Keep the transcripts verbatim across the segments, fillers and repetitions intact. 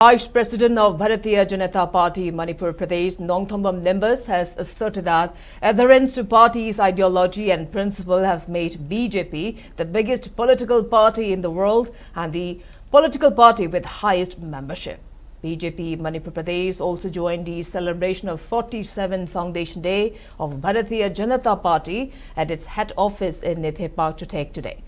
Vice President of Bharatiya Janata Party Manipur Pradesh, Nongthombam Nimbus, has asserted that adherence to party's ideology and principle have made B J P the biggest political party in the world and the political party with highest membership. B J P Manipur Pradesh also joined the celebration of forty-seventh Foundation Day of Bharatiya Janata Party at its head office in Nithe Park Chutek today.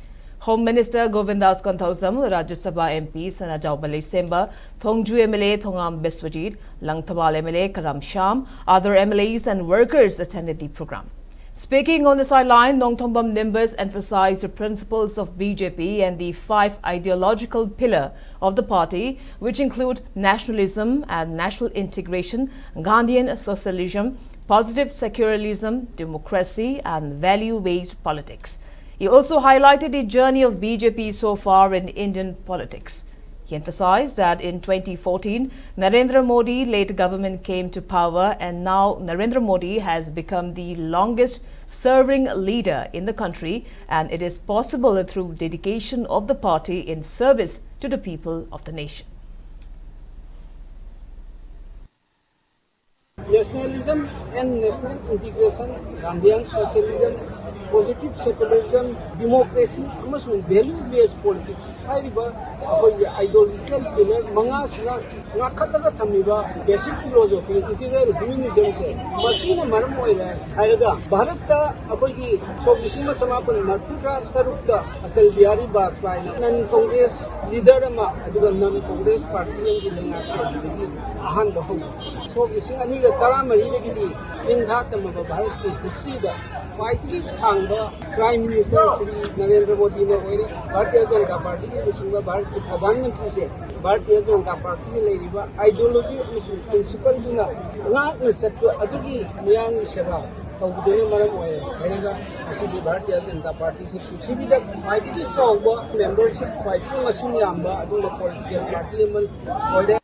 Home Minister Govindas Konthoujam, Rajya Sabha M P Sanajao Balei Semba, Thongju M L A Thongam Biswajit, Langthabal M L A Karam Sham, other M L As and workers attended the program. Speaking on the sideline, Nongthombam Nimbus emphasized the principles of B J P and the five ideological pillar of the party, which include nationalism and national integration, Gandhian socialism, positive secularism, democracy, and value-based politics. He also highlighted the journey of B J P so far in Indian politics. He emphasized that in twenty fourteen, Narendra Modi led government came to power, and now Narendra Modi has become the longest serving leader in the country, and it is possible through dedication of the party in service to the people of the nation. Nationalism and national integration, Gandhian socialism, positive secularism, democracy ꯑꯃꯁꯨꯡ value based politics ꯍꯥꯏꯔꯤꯕ ꯑꯩꯈꯣꯏꯒꯤ ideological pillar ꯃꯉꯥꯁꯤꯅ ꯉꯥꯛꯈꯠꯂꯒ ꯊꯝꯃꯤꯕ basic philosophy integral humanism ꯁꯦ, ꯃꯁꯤꯅ ꯃꯔꯝ ꯑꯣꯏꯔꯦ ꯍꯥꯏꯔꯒ ꯚꯥꯔꯠꯇ ꯑꯩꯈꯣꯏꯒꯤ ꯁꯣꯛ ꯂꯤꯁꯤꯡ ꯑꯃ ꯆꯃꯥꯄꯟ ꯃꯔꯤꯐꯨ ꯇꯔꯨꯛꯇ Atal Bihari ꯕꯥꯖꯄꯥꯏꯅ non Congress leader ꯑꯃ ꯑꯗꯨꯒ non Congress party ꯑꯃꯒꯤ ꯂꯩꯉꯥꯛ ꯁꯦꯝꯕꯗꯒꯤ ꯑꯍꯥꯟꯕ ꯍꯧꯏ꯫ ꯁꯣꯛ ꯂꯤꯁꯤꯡ ꯑꯅꯤꯒ ꯇꯔꯥꯃꯔꯤꯗꯒꯤꯗꯤ ꯅꯤꯡꯊꯥ ꯇꯝꯃꯕ ꯚꯥꯔꯠꯀꯤ history ꯗ ꯈ꯭ꯋꯥꯏꯗꯒꯤ ꯁꯥꯡꯕ Prime Minister ꯁ꯭ꯔꯤ ꯅꯔꯦꯟꯗ꯭ꯔ ꯃꯣꯗꯤꯅ ꯑꯣꯏꯔꯦ꯫ ꯚꯥꯔꯇꯤꯌ ꯖꯅꯇꯥ ꯄꯥꯔꯇꯤꯒꯤ ꯂꯨꯆꯤꯡꯕ ꯚꯥꯔꯠꯀꯤ ꯄ꯭ꯔꯙꯥꯟ ꯃꯟꯇ꯭ꯔꯤꯁꯦ ꯚꯥꯔꯇꯤꯌ ꯖꯅꯇꯥ ꯄꯥꯔꯇꯤꯒꯤ ꯂꯩꯔꯤꯕ ideology ꯑꯃꯁꯨꯡ principle ꯁꯤꯡꯅ ꯉꯥꯛꯅ ꯆꯠꯄ ꯑꯗꯨꯒꯤ ꯃꯤꯌꯥꯝꯒꯤ ꯁꯦꯕꯥ ꯇꯧꯕꯗꯨꯅ ꯃꯔꯝ ꯑꯣꯏꯔꯦ ꯍꯥꯏꯔꯒ ꯉꯁꯤꯗꯤ ꯚꯥꯔꯇꯤꯌ ꯖꯅꯇꯥ ꯄꯥꯔꯇꯤꯁꯤ ꯄ꯭ꯔꯤꯊꯤꯕꯤꯗ ꯈ꯭ꯋꯥꯏꯗꯒꯤ ꯆꯥꯎꯕ membership, ꯈ꯭ꯋꯥꯏꯗꯒꯤ ꯃꯁꯤꯡ ꯌꯥꯝꯕ ꯑꯗꯨꯒꯨꯝꯕ political party ꯑꯃ ꯑꯣꯏꯔꯦ꯫